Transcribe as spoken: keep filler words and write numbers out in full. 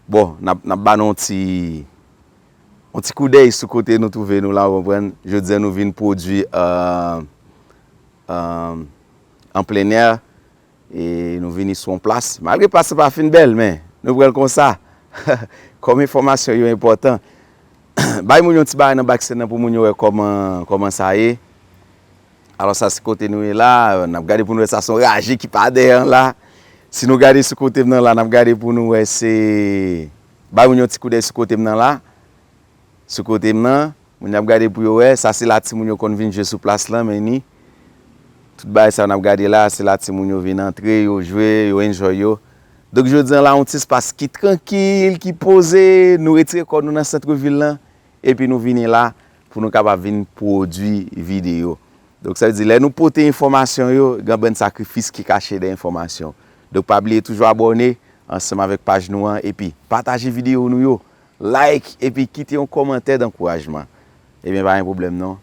Bon, n ap, n ap ba nou yon ti, yon ti koudèy sou kote nou twouve nou la, ou konprann? Jodi a nou vin pwodui, euh, euh, an plen è, e nou vini sou yon plas. Malgre plas la pa fin bèl, men nou pran l konsa. Kòm enfòmasyon yo enpòtan, bay moun yon ti bagay nan bak sèn nan pou moun yo wè kòman, kòman sa ye. Alò, sa se kote nou ye la, n ap gade pou nou wè sa se yon raje ki pa dèyè an la. Si nou gade sou kote m nan la, n ap gade pou nou wè se, bay moun yon ti koudèy sou kote m nan la. Sou kote m nan, moun y ap gade pou yo wè, sa se la timoun yo konn vin jwe sou plas lan, men ni. Tout bagay sa n ap gade la, se la timoun yo vin antre, yo jwe, yo enjoy yo. Donk jodi a la, yon ti espas ki trankil, ki poze, nou retire kò nou nan sant vil lan, epi nou vini la pou nou kapab vin pwodui videyo. Donk sa vle di, lè nou pote enfòmasyon yo, gen bann sakrifis ki kache dèyè enfòmasyon. Donk pa bliye toujou abòne ansanm avèk paj nou an, epi pataje videyo nou yo, like, epi kite yon kòmantè dankourajman. Ebyen, pa gen pwoblèm non.